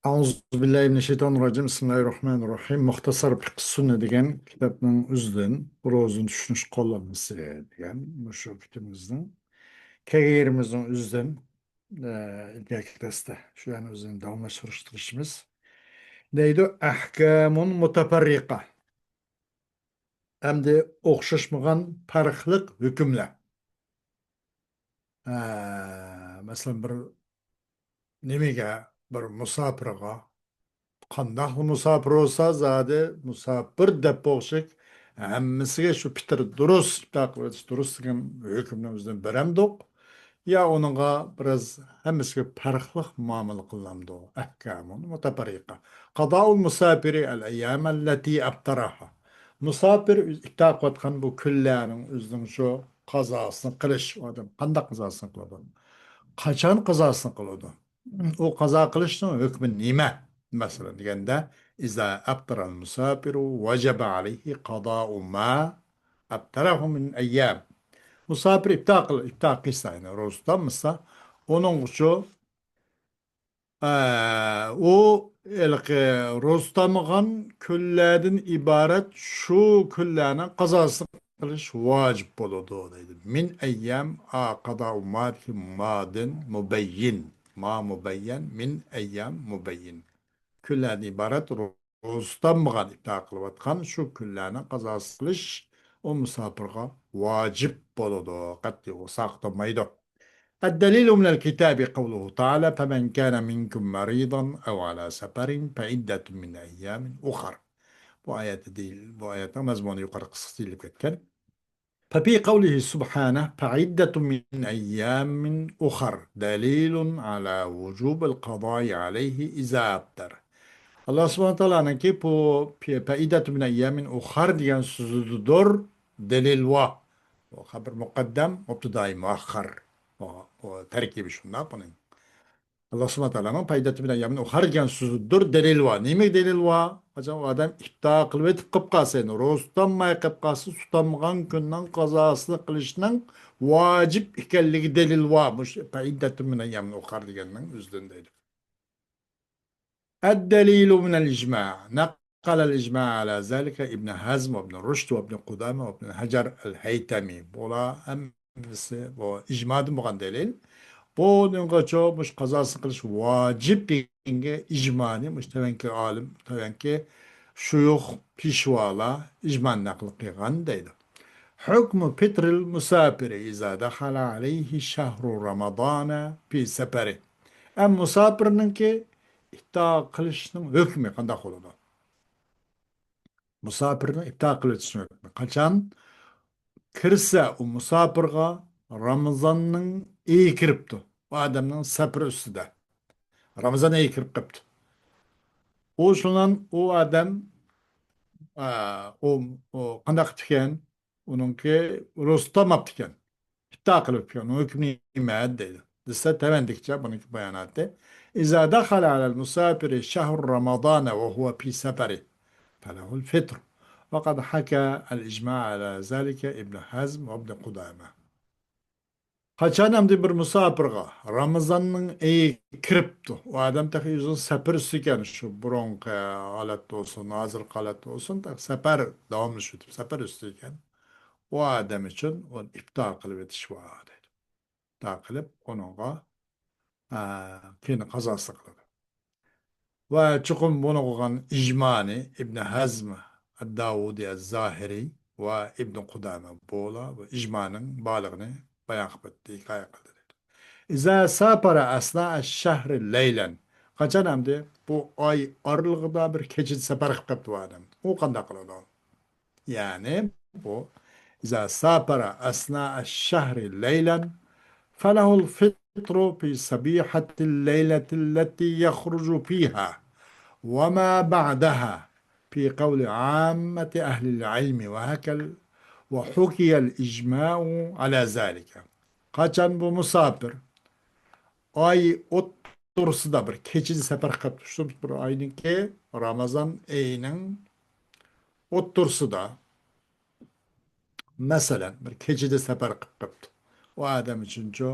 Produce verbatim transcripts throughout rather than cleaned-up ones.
أعوذ بالله من الشيطان الرجيم. بسم الله الرحمن الرحيم. مۇختەسەر فىقھى سۈننە دېگەن كىتابنىڭ ئۆزىدىن روزىنى چۈشىنىش قوللانمىسى دېگەن مۇشۇ كىتابىمىزنىڭ كەلگەن يېرىمىزنىڭ ئۆزىدىن، ئە، ئىلگەرىكى دەرستە شۇ يەرنى ئۆزىدىن داۋاملاشتۇرۇش تىرىشىمىز. دەيدۇ، أحكام متفرقة. ئەمدى ئوخشاشمىغان پەرقلىق ھۆكۈملەر. ئە، مەسىلەن، بىر نېمىگە، بىر مۇساپىرغا، قانداقلا مۇساپىر بولسا، زادى مۇساپىر دەپ ئوخشاش ھەممىسىگە شۇ پىتىر دۇرۇس، ئىپتا قىلىۋېتىش دۇرۇس دېگەن ھۆكۈمنى ئۆزىدىن بېرەمدۇق؟ يا ئۇنىڭغا بىراز ھەممىسىگە پەرقلىق مۇئامىلە قىلامدۇ؟ أحكام متفرقة. قضاء المسافر الأيام التي أفطرها. مۇساپىر ئىپتا قىلىۋاتقان بۇ كۈنلەرنىڭ ئۆزىنىڭ شۇ قازاسىنى قىلىش. ئۇ ئادەم قانداق قازاسىنى قىلىدۇ؟ قاچان قازاسىنى قىلىدۇ؟ ئۇ قازا قىلىشنىڭ ھۆكمى نېمە؟ مەسىلەن دېگەندە، إذا أفطر المسافر وجب عليه قضاء ما أفطره من أيام. مۇساپىر ئىپتا قىل-، ئىپتا قىلسا، يەنى روزا تۇتالمىسا، ئۇنىڭ ئۈچۈن، ئە، ئۇ ھېلىقى روزا تۇتالمىغان كۈنلەردىن ئىبارەت شۇ كۈنلەرنىڭ قازاسىنى قىلىش ۋاجىپ بولىدۇ، دەيدۇ. من أيام، ئا، قضاء ما، مادىن مۇبەيين. ما مۇبەييەن، من أيام مۇبەيين. كۈنلەردىن ئىبارەت روزا تۇتالمىغان، ئىپتا قىلىۋاتقان شۇ كۈنلەرنىڭ قازاسى قىلىش ئۇ مۇساپىرغا ۋاجىپ بولىدۇ. قەتئىي ئۇ ساقىت بولمايدۇ. الدليل من الكتاب قوله تعالى: فمن كان منكم مريضا أو على سفر فعدة من أيام أخر. بۇ ئايەتتە دېيىل-، بۇ ئايەتنىڭ مەزمۇنى يۇقىرى قىسقىسى دېيىلىپ كەتكەن. ففي قوله سبحانه: فعدة من أيام أخر دليل على وجوب القضاء عليه إذا أفطر. ئاللا سۇبھانە تائالانىڭكى بۇ فعدة من أيام أخر دېگەن سۆزىدىدۇر دەلىل بار. بۇ خەبەر مۇقەددەم، مۇبتىدائى مۇئەخخەر. بۇ، بۇ تەركىبى شۇنداق بۇنىڭ. ئاللا سۇبھانە تائالانىڭ فعدة من أيام أخر دېگەن سۆزىدۇر دەلىل بار. نېمىگە دەلىل بار؟ قاچان ئۇ ئادەم ئىپتا قىلىۋېتىپ قېلىپ قالسا، يەنى روزا تۇتالماي قېلىپ قالسا، تۇتالمىغان كۈننىڭ قازاسىنى قىلىشنىڭ ۋاجىپ ئىكەنلىكى دەلىل بار. مۇشۇ فعدة من أيام أخر دېگەننىڭ ئۆزىدىن دەيدۇ. الدليل من الإجماع. نقل الإجماع على ذلك ابن حزم وابن رشد وابن قدامة وابن حجر الهيتمي. بۇلار ھەممىسى بۇ ئىجمادىن بولغان دەلىل. بۇنىڭغىچۇ مۇشۇ قازاسىنى قىلىش ۋاجىپ دېگەنگە ئىجمانى مۇشۇ تۆۋەنكى ئالىم، تۆۋەنكى شۇيۇخ، پېشۋالار ئىجمانى نەقىل قىلغان دەيدۇ. حكم فطر المسافر إذا دخل عليه شهر رمضان في سفره. ئەم مۇساپىرنىڭكى ئىپتا قىلىشنىڭ ھۆكمى قانداق بولىدۇ؟ مۇساپىرنىڭ ئىپتا قىلىۋېتىشنىڭ ھۆكمى. قاچان كىرسە ئۇ مۇساپىرغا رامىزاننىڭ ئېيى كىرىپتۇ. ئۇ ئادەمنىڭ سەپىرى ئۈستىدە. رامىزان ئېيى كىرىپ قېپتۇ. ئۇ شۇنان ئۇ ئادەم، ئا، ئۇ، ئۇ قانداق قىپتىكەن؟ ئۇنىڭكى روزا تۇتالماپتىكەن. ئىپتا قىلىپتىكەن. ئۇنىڭ ھۆكمى نېمە دەيدۇ. دېسە، تەۋەندىكىچە بۇنىڭكى باياناتى. إذا دخل على المسافر شهر رمضان وهو في سفره فله الفطر. وقد حكى الإجماع على ذلك ابن حزم وابن قدامة. قاچان ئەمدى بىر مۇساپىرغا رامىزاننىڭ ئېيى كىرىپتۇ، ئۇ ئادەم تېخى ئۆزىنىڭ سەپىرى ئۈستىدىكەن، شۇ بۇرۇنقى ھالەتتە بولسۇن، ھازىرقى ھالەتتە بولسۇن، تېخى سەپەر داۋاملىشىۋېتىپ، سەپەر ئۈستىدىكەن، ئۇ ئادەم ئۈچۈن ئۇنى ئىپتا قىلىۋېتىش بار دەيدۇ. ئىپتا قىلىپ، ئۇنىڭغا، ئە، كېيىن قازاسى قىلىدۇ. ۋە چوقۇم بۇنى قىلغان ئىجمانى ئىبن ھەزم ئەدداۋۇدى ئەززاھىرى ۋە ئىبن قۇدامە بۇلار بۇ ئىجمانىڭ بارلىقىنى بايان قىلىپ ئۆتتى، ھېكايە قىلدى دەيدۇ. إذا سافر أثناء الشهر ليلا. قاچان ئەمدى بۇ ئاي ئارىلىقىدا بىر كېچىدە سەپەر قىلىپ قېپتۇ بۇ ئادەم. ئۇ قانداق قىلىدۇ؟ يەنى بۇ، إذا سافر أثناء الشهر ليلا فله الفطر في صبيحة الليلة التي يخرج فيها وما بعدها في قول عامة أهل العلم وهكا ال-، وحكي الإجماع على ذلك. قاچان بۇ مۇساپىر ئاي ئوتتۇرىسىدا بىر كېچىدە سەپەر قىلىپ چۈشتى، بىر ئاينىڭكى، رامازان ئېيىنىڭ ئوتتۇرىسىدا، مەسىلەن، بىر كېچىدە سەپەر قىلىپ قېپتۇ. ئۇ ئادەم ئۈچۈنچۇ،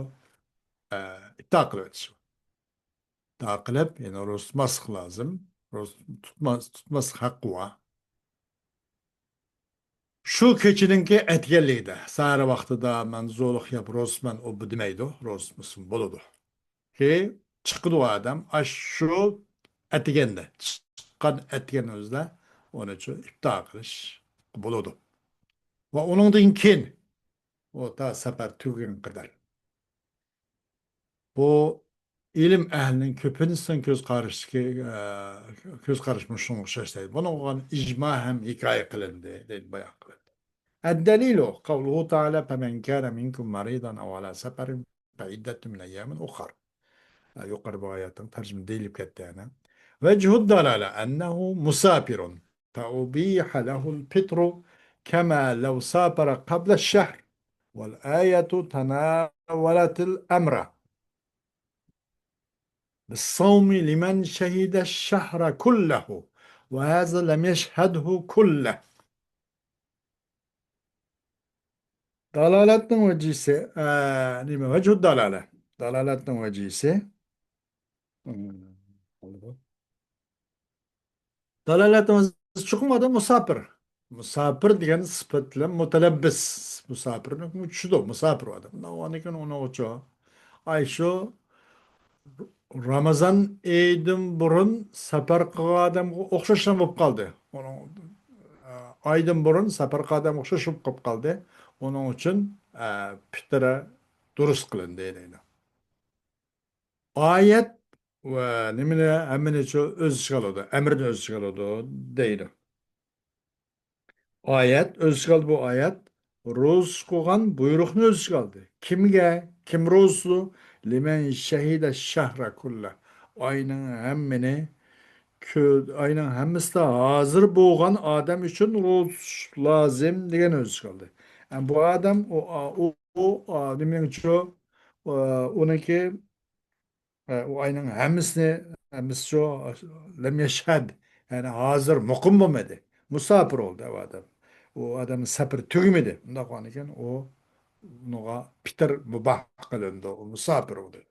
ئە، ئىپتا قىلىۋېتىش. ئىپتا قىلىپ، يەنى روزا تۇتماسلىق لازىم. روزا تۇتماس-، تۇتماسلىق ھەققى بار. شۇ كېچىنىڭكى ئەتىگەنلىكىدە، سەھەر ۋاقتىدا مەن زورلۇق ياپ روزا تۇتىمەن، ئۇ بۇ دېمەيدۇ، روزا تۇتمىسىمۇ بولىدۇ. كېيىن چىقىدۇ ئادەم، ئاشۇ ئەتىگەندە، چىققان ئەتىگەن ئۆزىدە ئۇنىچۇ ئىپتا قىلىش بولىدۇ. ۋە ئۇنىڭدىن كېيىن، ئۇ تا سەپەر تۈگىگەن قەدەر. بۇ ئىلىم ئەھلىنىڭ كۆپىنچىسىنىڭ كۆز قارىشىكى، ئە، كۆز قارىشى مۇشۇنىڭغا ئوخشاش دەيدۇ. بۇنىڭغا ئىجما ھەم ھېكايە قىلىندى، دەيدۇ، بايان قىلىندى. الدليل قوله تعالى: فمن كان منكم مريضا أو على سفر فعدة من أيام أخر. ئە، يۇقىرى بۇ ئايەتنىڭ تەرجىمە دېيىلىپ كەتتى يەنە. وجه الدلالة أنه مسافر، فأبيح له الفطر كما لو سافر قبل الشهر. والآية تناولت الأمر بالصوم لمن شهد الشهر كله، وهذا لم يشهده كله. دالالەتنىڭ ۋەجىسى، ئە، نېمە، ۋەجھۇ دالالە. دالالەتنىڭ ۋەجىسى. دالالەتنىڭ ۋەجىسى چوقۇم ئادەم مۇساپىر. مۇساپىر دېگەن سۈپەت بىلەن مۇتەلەببىس. مۇساپىرنى چۈشىدۇ، مۇساپىر ئادەم. ئۇنىڭ ئۈچۈن ئاي شۇ رامىزان ئېيىدىن بۇرۇن سەپەر قىلغان ئادەمگە ئوخشاشلا بولۇپ قالدى. ئۇنىڭ، ئە، ئايدىن بۇرۇن سەپەر قىلغان ئادەمگە ئوخشاش بولۇپ قالدى. ئۇنىڭ ئۈچۈن، ئە، پىترە دۇرۇس قىلىندى دەيدۇ. ئايەت ۋە نېمىنى، ھەممىنى شۇ ئۆز ئىچىگە ئالىدۇ، ئەمرىنى ئۆز ئىچىگە ئالىدۇ دەيدۇ. ئايەت، ئۆز ئىچىگە ئالدى بۇ ئايەت. روزا تۇتقۇزغان بۇيرۇقنى ئۆز ئىچىگە ئالدى. كىمگە؟ كىم روزا تۇتىدۇ؟ لىمەن شەھىدە شەھرە كۇللە. ئاينىڭ ھەممىنى كۆ-، ئاينىڭ ھەممىسىدە ھازىر بولغان ئادەم ئۈچۈن روزا تۇتۇش لازىم دېگەن ئۆز ئىچىگە ئالدى. ئە، بۇ ئادەم ئۇ، ئۇ، ئۇ، ئۇ، نېمىنىڭچۇ، ئۇ، ئۇنىڭكى ئە، ئۇ ئاينىڭ ھەممىسىنى، ھەممىسى شۇ، لەم يەشھەد، يەنى ھازىر مۇقىم بولمىدى. مۇساپىر بولدى ئۇ ئادەم. ئۇ ئادەمنىڭ سەپىرى تۈگىمىدى. ئۇنداق بولغاندىكىن ئۇ، ئۇنىڭغا پىتىر مۇباھ قىلىندى. ئۇ مۇساپىر بولدى.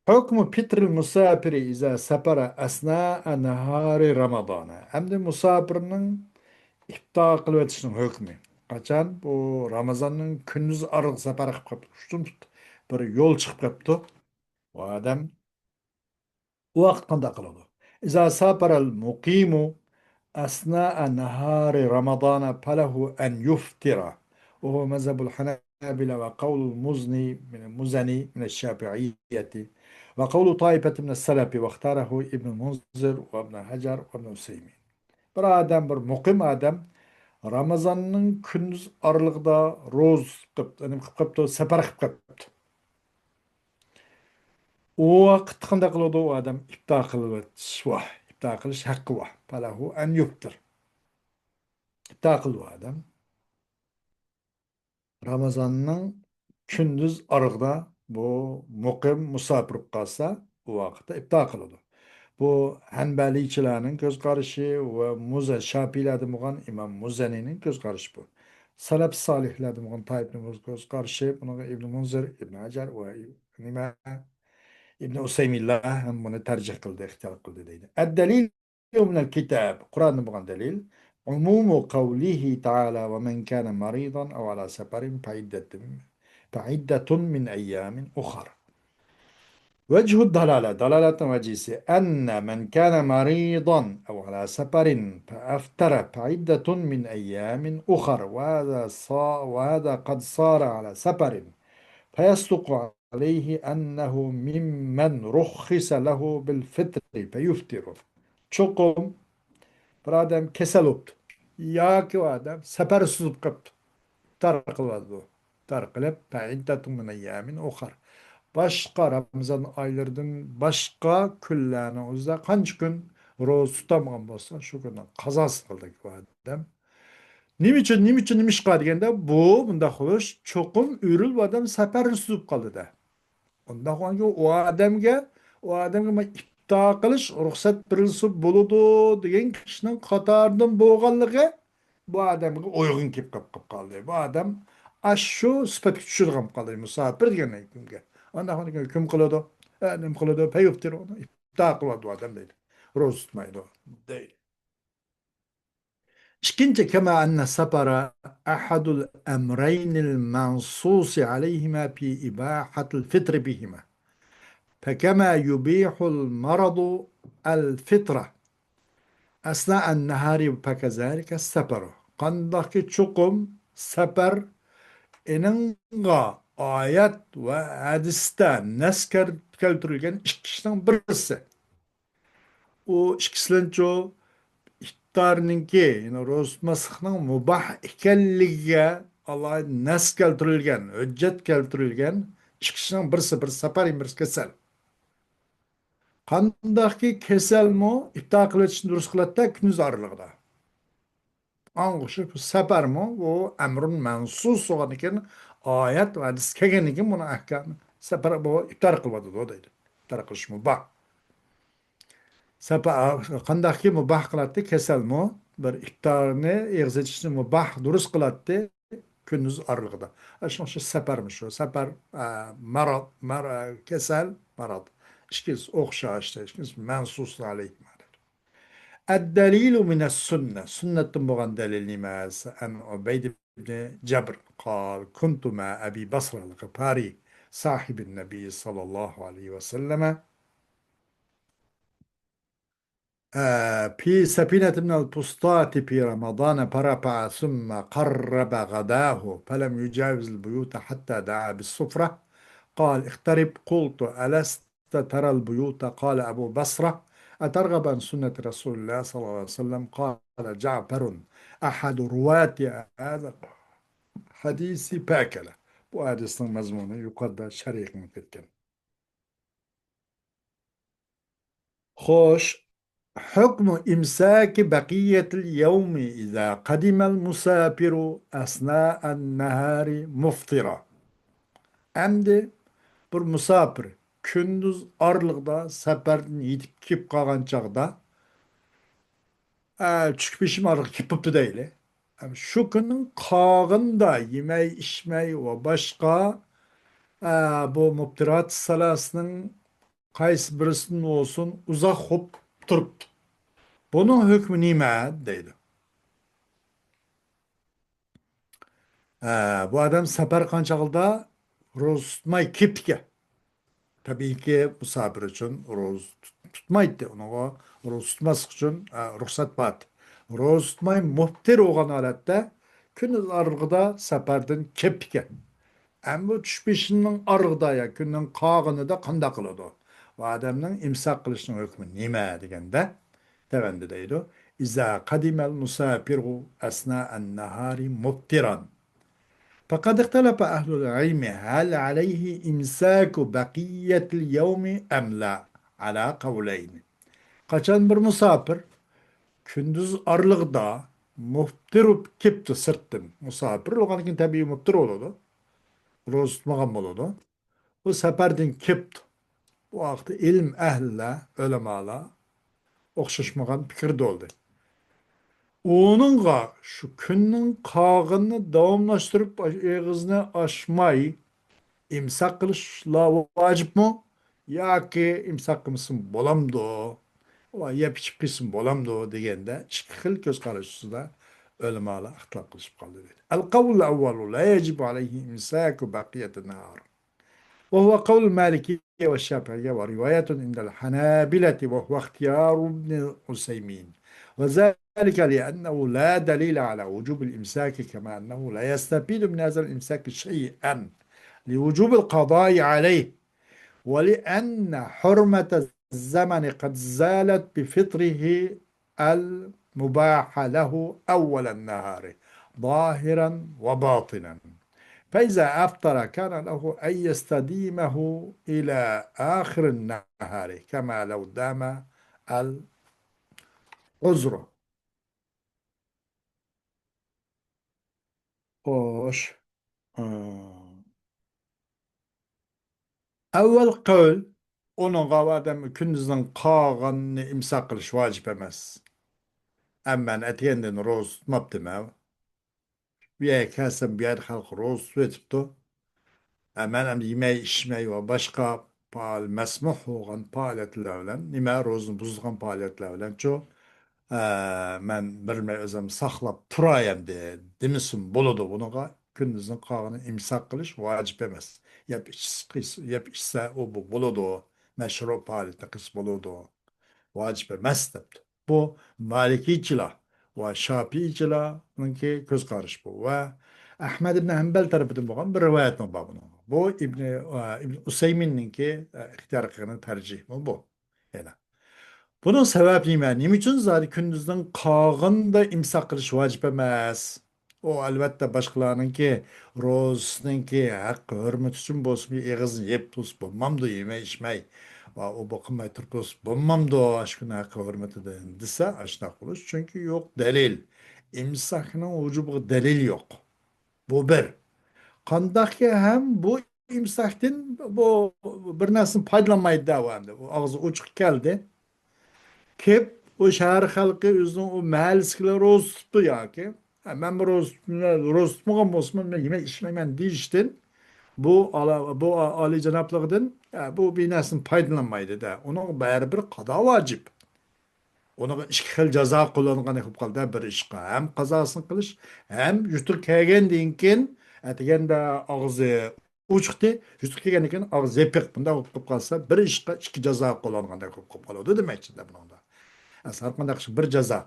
حكم فطر المسافر إذا سافر أثناء نهار رمضان. ئەمدى مۇساپىرنىڭ ئىپتا قىلىۋېتىشنىڭ ھۆكمى. قاچان بۇ رامىزاننىڭ كۈندۈز ئارىلىق سەپەر قىلىپ قاپتۇ، ئۇشتۇمتۇت بىر يول چىقىپ قاپتۇ. ئۇ ئادەم ئۇ ۋاقىت قانداق قىلىدۇ؟ إذا سافر المقيم أثناء نهار رمضان فله أن يفطر، وهو مذهب الحنابلة وقول المزني من، المزني من الشافعية، وقول طائفة من السلف، واختاره ابن المنذر وابن حجر وابن عثيمين. بىر ئادەم، بىر مۇقىم ئادەم رامىزاننىڭ كۈندۈز ئارىلىقىدا روزا تۇتۇپ، نېمە قىلىپ قاپتۇ؟ سەپەر قىلىپ قاپتۇ. ئۇ ۋاقىتتا قانداق قىلىدۇ؟ ئۇ ئادەم ئىپتا قىلىۋېتىش بار، ئىپتا قىلىش ھەققى بار. فله أن يفطر. ئىپتا قىلىدۇ ئادەم. رامىزاننىڭ كۈندۈز ئارىلىقىدا بۇ مۇقىم مۇساپىر بولۇپ قالسا، ئۇ ۋاقىتتا ئىپتا قىلىدۇ. بۇ ھەنبەلىيچىلەرنىڭ كۆز قارىشى ۋە مۇزە-، شاپىيلەردىن بولغان ئىمام مۇزەنىنىڭ كۆز قارىشى بۇ. سەلەپ سالىھلەردىن بولغان تائىپىنىڭ كۆز قارىشى، بۇنىڭغا ئىبن مۇنزىر، ئىبن ھەجەر ۋە نېمە، ئىبن ئۇسەيمىنلار ھەم بۇنى تەرجىھ قىلدى، ئىختىيار قىلدى دەيدۇ. الدليل من الكتاب، قۇراندىن بولغان دەلىل. عموم قوله تعالى: ومن كان مريضا أو على سفر فعدة، فعدة من أيام أخر. وجه الدلالة، دالالەتنىڭ ۋەجىسى، أن من كان مريضا أو على سفر فأفطر فعدة من أيام أخر، وهذا صا-، وهذا قد صار على سفر، فيصدق عليه أنه ممن رخص له بالفطر فيفطر. چوقۇم بىر ئادەم كېسەل بوپتۇ ياكى ئۇ ئادەم سەپەر سوزۇپ قاپتۇ، ئىپتار قىلىۋالىدۇ. ئىپتار قىلىپ، فعدة من أيام أخر. باشقا رامىزان ئايلىرىدىن باشقا كۈنلەرنىڭ ئۆزىدە قانچە كۈن روزا تۇتالمىغان بولسا، شۇ كۈننىڭ قازاسىنى قىلدى ئۇ ئادەم. نېمە ئۈچۈن، نېمە ئۈچۈن، نېمىشقا دېگەندە، بۇ مۇنداق بولۇش چوقۇم ئۆرۈل ئادەم سەپەر سوزۇپ قالدى-دە. ئۇنداق بولغاندىكىن ئۇ ئادەمگە، ئۇ ئادەمگە مانا ئىپتا قىلىش رۇخسەت بېرىلسە بولىدۇ دېگەن كىشىنىڭ قاتارىدىن بولغانلىقى بۇ ئادەمگە ئويغىن كېلىپ قاپ، قاپ قالدى. بۇ ئادەم ئاشۇ سۈپەتكە چۈشىدىغان قالدى، مۇساپىر دېگەن ھۆكۈمگە. ئانداق ھۆكۈم قىلىدۇ. ئە، نېمە قىلىدۇ؟ فيفطر، ئۇنى ئىپتار قىلىۋاتىدۇ ئادەم دەيدۇ. روزا تۇتمايدۇ دەيدۇ. ئىككىنچى، كما أن السفر أحد الأمرين المنصوص عليهما في إباحة الفطر بهما، فكما يبيح المرض الفطر أثناء النهار فكذلك السفر. قانداقكى چوقۇم سەپەر ئېنىڭغا ئايەت ۋە ھەدىستە نەس كەل-، كەلتۈرۈلگەن ئىككى ئىشنىڭ بىرسى. ئۇ ئىككىسىلەنچۇ ئىپتارنىڭكى، يەنى روزا تۇتماسلىقنىڭ مۇباھ ئىكەنلىكىگە ئالاھىدە نەس كەلتۈرۈلگەن، ھۆججەت كەلتۈرۈلگەن ئىككى ئىشنىڭ بىرسى، بىرسى سەپەر، بىرسى كېسەل. قانداقكى كېسەلمۇ ئىپتار قىلىۋېتىشنى دۇرۇس قىلاتتا كۈندۈز ئارىلىقىدا. ئاڭغا ئوخشاش بۇ سەپەرمۇ، بۇ ئەمرۇن مەنسۇس بولغاندىكىن، ئايەت ۋە ھەدىس كەلگەندىكىن بۇنىڭ ئەھكامى سەپەر، بۇ ئىپتار قىلىۋاتىدۇ دەيدۇ. ئىپتار قىلىشمۇ بار. سەپەر قانداقكى مۇباھ قىلاتتى، كېسەلمۇ بىر ئىپتارنى ئېغىز ئېچىشنى مۇباھ دۇرۇس قىلاتتى، كۈندۈز ئارىلىقىدا. شۇنىڭ ئۈچۈن سەپەرمۇ شۇ. سەپەر، ئە، ماراد، مار-، ئە، كېسەل، ماراد. ئىككىسى ئوخشاش، ئىككىسى مەنسۇس ئەلەيھىما. الدليل من السنة، سۈننەتتىن بولغان دەلىل نېمە؟ عن عبيد بن جبر قال: كنت مع أبي بصرة الغفاري صاحب النبي صلى الله عليه وسلم، آه، في سفينة من الفسطاط في رمضان فرفع ثم قرب غداه فلم يجاوز البيوت حتى دعا بالسفرة. قال: اقترب. قلت: ألست ترى البيوت؟ قال أبو بصرة: أترغب عن سنة رسول الله صلى الله عليه وسلم؟ قال جعفر أحد رواة هذا الحديث فأكل. بۇ ھەدىسنىڭ مەزمۇنى يۇقىرىدا شەرھى قىلىنىپ كەتكەن. خوش، حكم إمساك بقية اليوم إذا قدم المسافر أثناء النهار مفطرا. ئەمدى بىر مۇساپىر كۈندۈز ئارىلىقىدا سەپەردىن يېتىپ كېلىپ قالغان چاغدا، ئە، چۈش پېشىم ئارىلىققا كېلىپ بوپتۇ دەيلى. شۇ كۈننىڭ قالغىنىدا يېمەي، ئىچمەي ۋە باشقا، ئە، بۇ مۇپتىرات سالاسىنىڭ قايسى بىرسىدىن بولسۇن ئۇزاق خوپ تۇرۇپتۇ. بۇنىڭ ھۆكمى نېمە؟ دەيدۇ. ئە، بۇ ئادەم سەپەر قىلغان چاغدا روزا تۇتماي كېپتىكەن. تەبىئىيكى، مۇساپىر ئۈچۈن روزا تۇت-، تۇتمايتتى. ئۇنىڭغا روزا تۇتماسلىق ئۈچۈن، ئە، رۇخسەت بار ئىدى. روزا تۇتماي مۇپتىر بولغان ھالەتتە كۈندۈز ئارىلىقىدا سەپەردىن كېپتىكەن. ئەمما چۈش پېشىنىڭ ئارىلىقىدا يا كۈننىڭ قالغىنىدا قانداق قىلىدۇ؟ بۇ ئادەمنىڭ ئىمساق قىلىشنىڭ ھۆكمى نېمە دېگەندە، تۆۋەندە دەيدۇ: إذا قدم المسافر أثناء النهار مفطرا فقد اختلف أهل العلم هل عليه إمساك بقية اليوم أم لا على قولين. قاچان بىر مۇساپىر كۈندۈز ئارىلىقىدا مۇپتىر بولۇپ كېپتۇ سىرتتىن. مۇساپىر بولغاندىن كېيىن تەبىئىي مۇپتىر بولىدۇ. روزا تۇتمىغان بولىدۇ. بۇ سەپەردىن كېپتۇ. بۇ ھەقتە ئىلىم ئەھلىلەر، ئۆلىمالار ئوخشاشمىغان پىكىردە بولدى. ئۇنىڭغا شۇ كۈننىڭ قالغىنىنى داۋاملاشتۇرۇپ ئېغىزنى ئاچماي ئىمساك قىلىش لا-، ۋاجىپمۇ ياكى ئىمساك قىلمىسىمۇ بولامدۇ؟ ۋە يەپ ئىچىپ قىلسىمۇ بولامدۇ دېگەندە، ئىككى خىل كۆز قاراش ئۈستىدە ئۆلىمالار ئىختىلاپ قىلىشىپ قالدى. القول الأول لا يجب عليه إمساك بقية النهار. وهو قول المالكية والشافعية ورواية عند الحنابلة وهو اختيار ابن عثيمين. وذلك لأنه لا دليل على وجوب الإمساك كما أنه لا يستفيد من هذا الإمساك شيئا لوجوب القضاء عليه ولأن حرمة الزمن قد زالت بفطره المباحة له أول النهار ظاهرا وباطنا. فإذا أفطر كان له أن يستديمه إلى آخر النهار كما لو دام العذر. خوش. ئەۋۋەل قەۋل، ئۇنىڭغا ئادەم كۈندۈزنىڭ قالغىنىنى ئىمساك قىلىش ۋاجىپ ئەمەس. ئەمما مەن ئەتىگەندىن روزا تۇتماپتىمەن. بۇ يەرگە كەلسەم، بۇ يەردە خەلق روزا تۇتۇۋېتىپتۇ. ئە، مەن ئەمدى يېمەي، ئىچمەي ۋە باشقا پائال، مەسمۇھ بولغان پائالىيەتلەر بىلەن، نېمە، روزىنى بۇزىدىغان پائالىيەتلەر بىلەنچۇ، ئە، مەن بىر مەزگىل ئۆزۈم ساقلاپ تۇراي ئەمدى دېمىسىمۇ بولىدۇ. بۇنىڭغا كۈندۈزنىڭ قالغىنى ئىمساك قىلىش ۋاجىپ ئەمەس. يەپ ئىچسە، يەپ ئىچسە ئۇ بۇ بولىدۇ. مەشرۇب پائالىيەتنى قىلسا بولىدۇ. ۋاجىپ ئەمەس دەپتۇ. بۇ مالىكىيچىلار ۋە شاپىئىيچىلارنىڭكى كۆز قارىشى بۇ. ۋە ئەھمەد ئىبن ھەمبەل تەرىپىدىن بولغان بىر رىۋايەتمۇ بار بۇنىڭ. بۇ ئىبنى، ئىبن ئۇسەيمىننىڭكى ئىختىيار قىلغىنى تەرجىھمۇ بۇ. يەنە. بۇنىڭ سەۋەبى نېمە؟ نېمە ئۈچۈن زادى كۈندۈزنىڭ قالغىنىدا ئىمساك قىلىش ۋاجىپ ئەمەس؟ ئۇ، ئەلۋەتتە، باشقىلارنىڭكى روزىسىنىڭكى ھەق ھۆرمىتى ئۈچۈن بولسىمۇ، ئېغىزنى يېپىپ تۇرسا بولمامدۇ، يېمەي ئىچمەي، ۋە ئۇ بۇ قىلماي تۇرۇپ تۇرسا بولمامدۇ، ئاشۇ كۈنى ھەق ھۆرمىتىدىن دېسە، ئاشۇنداق بولۇش، چۈنكى يوق دەلىل. ئىمساكنىڭ ۋۇجۇبىغا دەلىل يوق. بۇ بىر. قانداقكى ھەم بۇ ئىمساكتىن بۇ بىر نەرسىنى پايدىلانمايدۇ دەۋەندى. ئۇ ئاغزى ئوچۇق كەلدى. كېلىپ، ئۇ شەھەر خەلقى ئۆزىنىڭ ئۇ مەھەللىسىدىكىلەر روزا تۇتۇپتۇ ياكى، ھە، مەنمۇ روزا تۇتۇپمەن، روزا تۇتمىغان بولسىمۇ، مەن يېمەي ئىچمەيمەن دېيىشتىن، بۇ ئالا-، بۇ ئا-، ئالىيجانابلىقىدىن، ئە، بۇ بىر نەرسىنى پايدىلانمايدۇ-دە. ئۇنىڭغا بەرىبىر قازا ۋاجىپ. ئۇنىڭغا ئىككى خىل جازا قوللانغاندەك بولۇپ قالدى بىر ئىشقا. ھەم قازاسىنى قىلىش، ھەم يۇتۇپ كەلگەندىن كېيىن، ئەتىگەندە ئاغزى ئوچۇقتى، يۇتۇپ كەلگەندىن كېيىن ئاغزى يېپىق. بۇنداق بولۇپ قالسا، بىر ئىشقا ئىككى جازا قوللانغاندەك بولۇپ قالىدۇ دېمەكچىدە بۇنىڭدا. ئەسلى ھەر قانداق ئىش بىر جازا.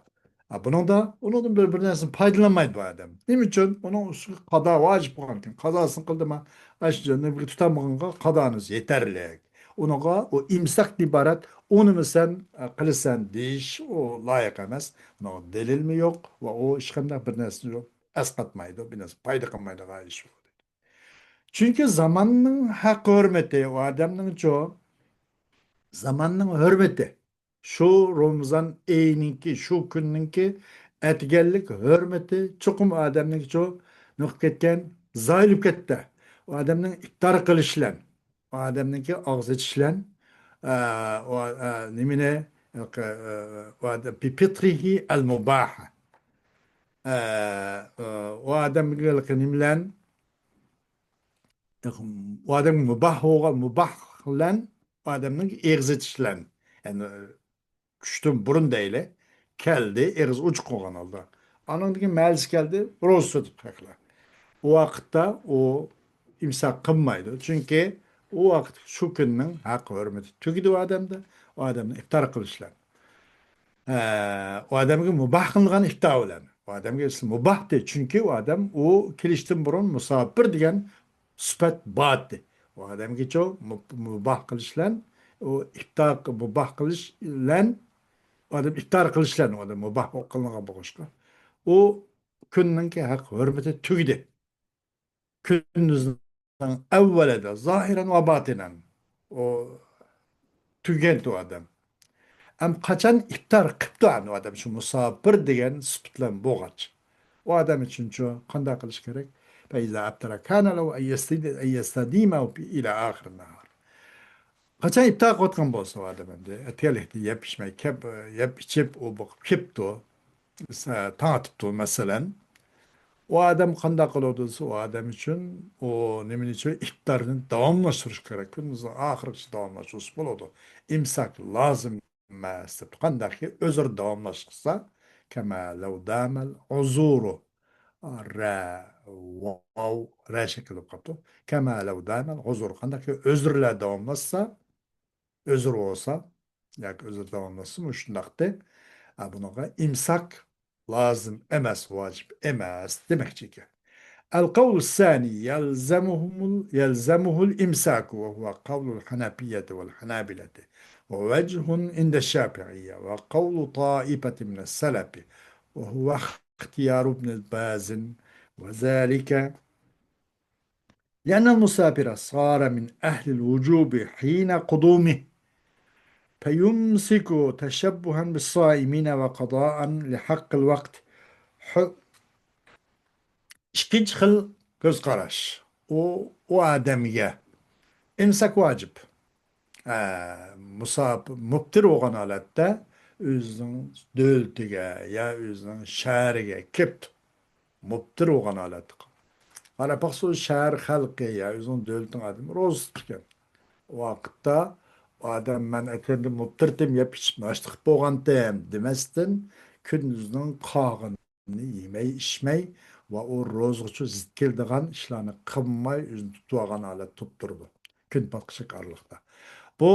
ھە، بۇنىڭدا، ئۇنىڭدىن بىر، بىر نەرسىنى پايدىلانمايدۇ بۇ ئادەم. نېمە ئۈچۈن؟ ئۇنىڭ ئۈستىگە قازا ۋاجىپ بولغاندىكىن، قازاسىنى قىلدىما، ئاشۇ جاننى بىر تۇتالمىغانغا قازانىڭىز يېتەرلىك. ئۇنىڭغا ئۇ ئىمساكتىن ئىبارەت، ئۇنىمۇ سەن، ئە، قىلىسەن دېيىش، ئۇ لايىق ئەمەس. ئۇنىڭغا دەلىلمۇ يوق ۋە ئۇ ھېچقانداق بىر نەرسىنى ئەسقاتمايدۇ، بىر نەرسە پايدا قىلمايدىغان ئىش بۇ. چۈنكى زاماننىڭ ھەق ھۆرمىتى، ئۇ ئادەمنىڭچۇ، زاماننىڭ ھۆرمىتى، شۇ رامىزان ئېيىنىڭكى، شۇ كۈننىڭكى ئەتىگەنلىك ھۆرمىتى چوقۇم ئادەمنىڭكىچۇ نېمە قىلىپ كەتكەن، زايىل بولۇپ كەتتى. ئۇ ئادەمنىڭ ئىپتار قىلىشى بىلەن، ئۇ ئادەمنىڭكى ئاغزى ئېچىشى بىلەن، ئە، ئۇ، ئە، نېمىنى، ئە، ئۇ ئادەم، بىپىترىھى ئەل مۇباھ. ئە، ئۇ ئادەمگە نېمە بىلەن، ئۇ ئادەمگە مۇباھ بولغان، مۇباھ بىلەن ئۇ ئادەمنىڭ ئېغىز ئېچىشى بىلەن، يەنى چۈشتىن بۇرۇن دەيلى، كەلدى، ئېغىز ئوچۇق بولغان ھالدا. ئانىڭدىن كېيىن مەھەللىسى كەلدى، روزا تۇتۇپ ھەقلەر. ئۇ ۋاقىتتا ئۇ ئىمساك قىلمايدۇ. چۈنكى ئۇ ۋاقىت شۇ كۈننىڭ ھەق ھۆرمىتى تۈگىدى ئۇ ئادەمدە. ئۇ ئادەمنى ئىپتار قىلىش بىلەن. ئە، ئۇ ئادەمگە مۇباھ قىلىنغان ئىپتار بىلەن. ئۇ ئادەمگە مۇباھتى، چۈنكى ئۇ ئادەم ئۇ كېلىشتىن بۇرۇن مۇساپىر دېگەن سۈپەت بار ئىدى. ئۇ ئادەمگىچۇ مۇ-، مۇباھ قىلىش بىلەن، ئۇ ئىپتار، مۇباھ قىلىش بىلەن، ئۇ ئادەم ئىپتار قىلىش بىلەن، ئۇ ئادەم مۇباھ قىلىنغان بولغاچقا، ئۇ كۈننىڭكى ھەق ھۆرمىتى تۈگىدى. كۈندۈزنىڭ ئەۋۋەلىدە، زاھىرەن ۋە باتىنەن. ئۇ تۈگەندى ئۇ ئادەم. ئەم قاچان ئىپتار قىپتۇ ئەمدى ئۇ ئادەم شۇ مۇساپىر دېگەن سۈپەت بىلەن بولغاچ. ئۇ ئادەم ئۈچۈنچۇ قانداق قىلىش كېرەك؟ فإذا أفطر كان له أن يستد-، أن يستديم إلى آخر النهار. قاچان ئىپتار قىلىۋاتقان بولسا ئۇ ئادەم ئەمدى، ئەتىگەنلىكتە يەپ ئىچمەي، كەپ-، يەپ ئىچىپ، ئۇ بولۇپ كېپتۇ. سە-، تاڭ ئاتىپتۇ، مەسىلەن. ئۇ ئادەم قانداق قىلىدۇ دېسە، ئۇ ئادەم ئۈچۈن، ئۇ نېمىنى ئۈچۈن؟ ئىپتارنى داۋاملاشتۇرۇش كېرەك. كۈندۈزنىڭ ئاخىرىغىچە داۋاملاشتۇرسا بولىدۇ. ئىمساك لازىم ئەمەس دەپتۇ. قانداقكى ئۆزرە داۋاملاشتۇرسا، كما لو دام العذور. رە، ۋاۋ، رە شەكلى بولۇپ قاپتۇ. كما لو دام العذور. قانداقكى ئۆزرىلەر داۋاملاشسا، ئۆزرە بولسا ياكى ئۆزرە داۋاملاشسا مۇشۇنداقتى. ئا، بۇنىڭغا ئىمساك لازىم ئەمەس، ۋاجىپ ئەمەس دېمەكچى ئىكەن. القول الثاني يلزمهم ال-، يلزمه الإمساك، وهو قول الحنفية والحنابلة، ووجه عند الشافعية، وقول طائفة من السلف، وهو اختيار ابن باز، وذلك لأن المسافر صار من أهل الوجوب حين قدومه، فيمسك تشبها بالصائمين وقضاء لحق الوقت. ح-، ئىككىنچى خىل كۆز قاراش. ئۇ، ئۇ ئادەمگە ئىمساك ۋاجىپ. ئە، مۇساپ-، مۇپتىر بولغان ھالەتتە ئۆزىنىڭ دۆلىتىگە يا ئۆزىنىڭ شەھىرىگە كېلىپتۇ. مۇپتىر بولغان ھالەتتە. قاراپ باقسا، شەھەر خەلقى يا ئۆزىنىڭ دۆلىتىنىڭ ئادىمى روزا تۇتۇپتىكەن. ۋاقىتتا ئادەم «مەن ئەتەندە مۇپتىرتىم، يەپ ئىچىپ ناشتا قىلىپ بولغانتىم» دېمەستىن، كۈندۈزنىڭ قالغىنىنى يېمەي ئىچمەي ۋە ئۇ روزىغىچۇ زىت كېلىدىغان ئىشلارنى قىلماي ئۆزىنى تۇتۇۋالغان ھالەتتە تۇرۇپ تۇرىدۇ. كۈن پاتقۇچە ئارىلىقتا. بۇ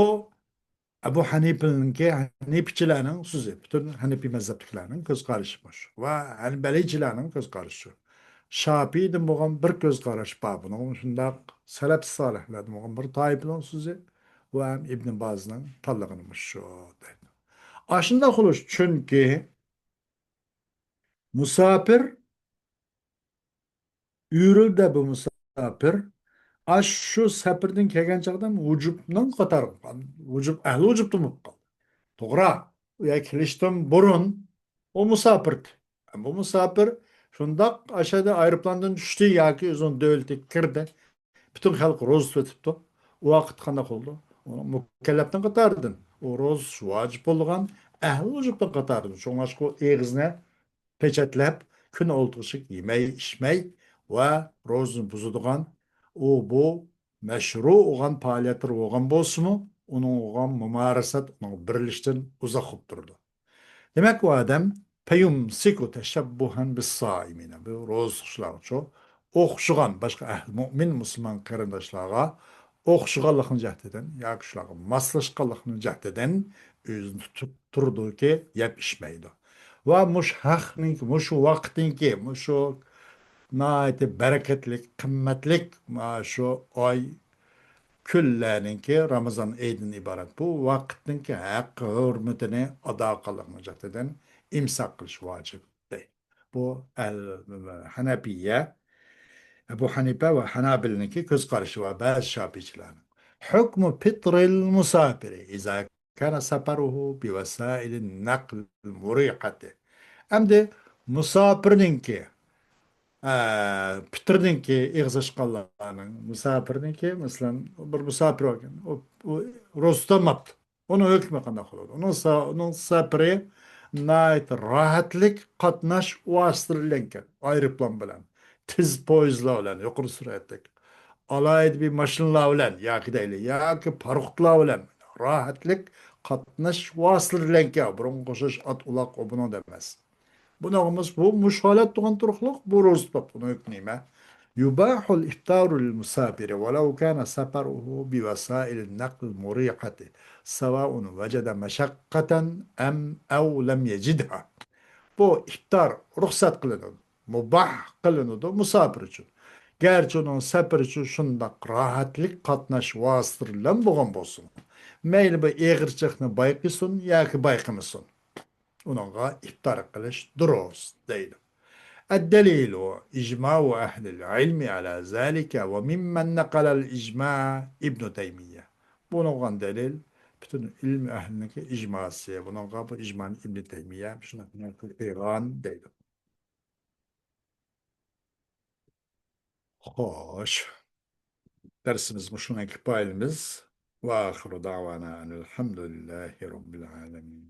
ئەبۇ ھەنىپىنىڭكى، ھەنىپىچىلەرنىڭ سۆزى، پۈتۈن ھەنىپىي مەزھەپتىكىلەرنىڭ كۆز قارىشى مۇشۇ. ۋە ھەنبەلىيچىلەرنىڭ كۆز قارىشى شۇ. شاپىئىدىن بولغان بىر كۆز قاراش بار. بۇنىڭ شۇنداق سەلەپ سالىھلاردىن بولغان بىر تائىپىنىڭ سۆزى. ۋە ھەم ئىبن بازنىڭ تاللىغىنى مۇشۇ دەيدۇ. ئاشۇنداق بولۇش، چۈنكى مۇساپىر، ئۆرۈلدە بۇ مۇساپىر، ئاشۇ سەپىرىدىن كەلگەن چاغدا ۋۇجۇبنىڭ قاتارى، ۋۇجۇب، ئەھلى ۋۇجۇبتىن بولۇپ قالدى. توغرا، ئۇ يەرگە كېلىشتىن بۇرۇن ئۇ مۇساپىردى. بۇ مۇساپىر شۇنداق ئاشۇ يەردە ئايروپىلاندىن چۈشتى ياكى ئۆزىنىڭ دۆلىتىگە كىردى. پۈتۈن خەلق روزا تۇتۇۋېتىپتۇ. ئۇ ۋاقىت قانداق بولىدۇ؟ ئۇنىڭ مۇكەللەپنىڭ قاتارىدىن، ئۇ روزا تۇتۇش ۋاجىپ بولغان ئەھلى ۋۇجۇبنىڭ قاتارىدىن. شۇڭلاشقا ئۇ ئېغىزىنى پېچەتلەپ، كۈن ئولتۇرۇشلۇق يېمەي، ئىچمەي ۋە روزىنى بۇزىدىغان، ئۇ بۇ مەشرۇ بولغان پائالىيەتلىرى بولغان بولسىمۇ، ئۇنىڭ بولغان مۇمارىسەت، ئۇنىڭ بىرلىشىشتىن ئۇزاق بولۇپ تۇرىدۇ. دېمەك، ئۇ ئادەم «فيمسك تشبها بالصائمين»، بۇ روزا تۇتقۇچىلارغىچۇ ئوخشىغان، باشقا ئەھلى مۇئمىن مۇسۇلمان قېرىنداشلارغا ئوخشىغانلىقنىڭ جەھىتىدىن ياكى شۇلارغا ماسلاشقانلىقنىڭ جەھىتىدىن ئۆزىنى تۇتۇپ تۇرىدۇكى، يەپ ئىچمەيدۇ. ۋە مۇشۇ ھەقنىڭكى، مۇشۇ ۋاقىتنىڭكى، مۇشۇ ناھايىتى بەرىكەتلىك، قىممەتلىك مانا شۇ ئاي، كۈنلەرنىڭكى، رامىزان ئېيىدىن ئىبارەت بۇ ۋاقىتنىڭكى ھەق ھۆرمىتىنى ئادا قىلىشنىڭ جەھىتىدىن ئىمساك قىلىش ۋاجىپ، دەيدۇ. بۇ ئەل-، ھەنەپىيە، ئەبۇ ھەنىپە ۋە ھەنابىلىنىڭكى كۆز قارىشى ۋە بەزى شاپىئىچىلەرنىڭ. حكم فطر المسافر إذا كان سفره بوسائل النقل المريحة. ئەمدى مۇساپىرنىڭكى، ئە، پىتىرنىڭكى، ئېغىز ئاچقانلارنىڭ، مۇساپىرنىڭكى، مەسىلەن، بىر مۇساپىر باركەن، ئۇ، ئۇ روزا تۇتالماپتۇ. ئۇنىڭ ھۆكمى قانداق بولىدۇ؟ ئۇنىڭ سا-، ئۇنىڭ سەپىرى ناھايىتى راھەتلىك قاتناش ۋاسىتىلىرى بىلەنكەن، ئايروپىلان بىلەن، تېز پويىزلار بىلەن، يۇقىرى سۈرئەتلىك، ئالاھىدە بىر ماشىنىلار بىلەن ياكى دەيلى، ياكى پاروخوتلار بىلەن راھەتلىك قاتناش ۋاسىتىلىرى بىلەنكەن، بۇرۇنغا ئوخشاش ئات، ئۇلاق، ئۇ بۇنىڭدا ئەمەس. بۇنىڭغىمۇ بۇ مۇشۇ ھالەت تۇرغان تۇرۇقلۇق، بۇ روزا تۇتۇپ، بۇنىڭ ھۆكمى نېمە؟ يباح الإفطار للمسافر ولو كان سفره بوسائل النقل المريحة سواء وجد مشقة أم أو لم يجدها. بۇ ئىپتار رۇخسەت قىلىنىدۇ، مۇباھ قىلىنىدۇ مۇساپىر ئۈچۈن. گەرچە ئۇنىڭ سەپىرى ئۈچۈن شۇنداق راھەتلىك قاتناش ۋاسىتىلىرى بىلەن بولغان بولسۇن. مەيلى بۇ ئېغىرچىلىقنى بايقىسۇن ياكى بايقىمىسۇن. ئۇنىڭغا ئىپتار قىلىش دۇرۇس دەيدۇ. الدليل إجماع أهل العلم على ذلك وممن نقل الإجماع ابن تيمية. بۇنىڭغا دەلىل پۈتۈن ئىلىم ئەھلىنىڭكى ئىجماسى. بۇنىڭغا بۇ ئىجمانى ئىبن تەيمىيە شۇنداق قىلغان دەيدۇ. خوش. دەرسىمىز مۇشۇنىڭ كۇپايىمىز. وآخر دعوانا أن الحمد لله رب العالمين.